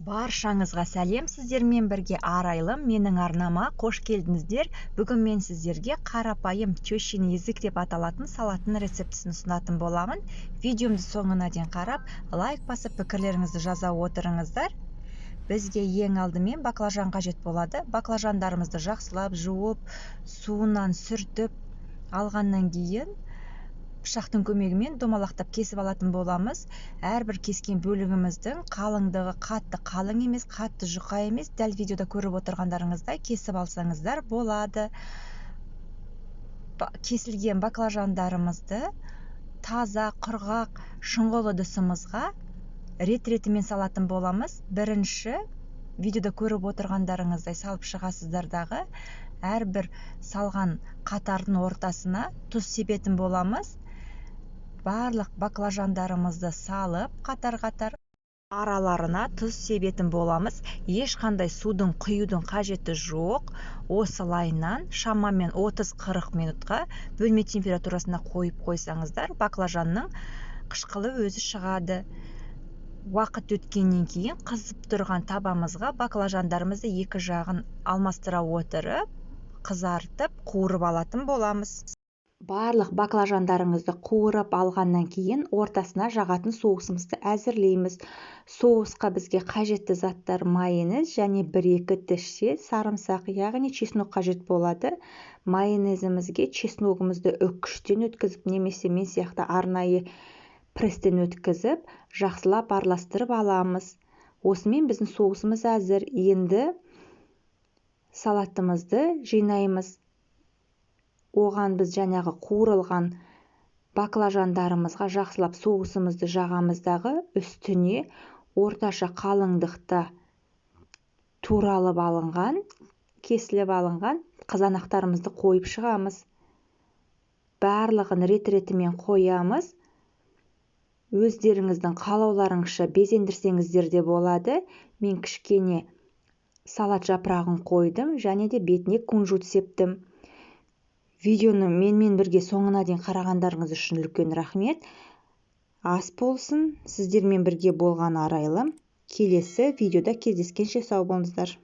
Баршаңызға сәлем! Сіздермен бірге Арайлым. Менің арнама қош келдіңіздер! Бүгін мен сіздерге қарапайым тещин язык деп аталатын салаттың рецептісін ұсынатын боламын. Видеомды соңына дейін қарап, лайк басып, пікірлеріңізді жаза отырыңыздар. Бізге ең алдымен баклажан қажет болады. Баклажандарымызды жақсылап жуып, суынан сүртіп алғаннан кейін пышақтың көмегімен домалақтап кесіп алатын боламыз. Әрбір кескен бөлігіміздің қалыңдығы қатты қалың емес, қатты жұқа емес, дәл видеода көріп отырғандарыңыздай кесіп алсаңыздар болады. Кесілген баклажандарымызды таза құрғақ шұңғыл ыдысымызға рет ретімен салатын боламыз. Бірінші видеода көріп отырғандарыңыздай салып шығасыздар дағы, әрбір салған қатардың ортасына тұз себетін боламыз. Барлық баклажандарымызды салып, қатар-қатар араларына тұз себетін боламыз. Ешқандай судың құюдың қажеті жоқ. Осылайынан шамамен 30-40 минутқа бөлме температурасына қойып қойсаңыздар, баклажанның қышқылы өзі шығады. Уақыт өткеннен кейін қызып тұрған табамызға баклажандарымызды екі жағын алмастыра отырып, қызартып, қуырып алатын боламыз. Барлық баклажандарыңызды қуырып алғаннан кейін ортасына жағатын соусымызды әзірлейміз. Соусқа бізге қажетті заттар: майонез және 1-2 тісше сарымсақ, яғни чеснок қажет болады. Майонезімізге чесногымызды үккіштен өткізіп немесе мен сияқты арнайы пресстен өткізіп, жақсылап араластырып аламыз. Осымен біздің соусымыз әзір. Енді салатымызды жинаймыз. Оған біз жаңағы қуырылған баклажандарымызға жақсылап соусымызды жағамыз дағы, үстіне орташа қалыңдықта туралып алынған, кесіліп алынған қызанақтарымызды қойып шығамыз. Барлығын рет-ретімен қоямыз. Өздеріңіздің қалауларыңызша безендірсеңіздер де болады. Мен кішкене салат жапырағын қойдым және де бетіне кунжут септім. Видеоны менімен бірге соңына дейін қарағандарыңыз үшін үлкен рахмет. Ас болсын! Сіздермен бірге болған Арайлым. Келесі видеода кездескенше сау болыңыздар!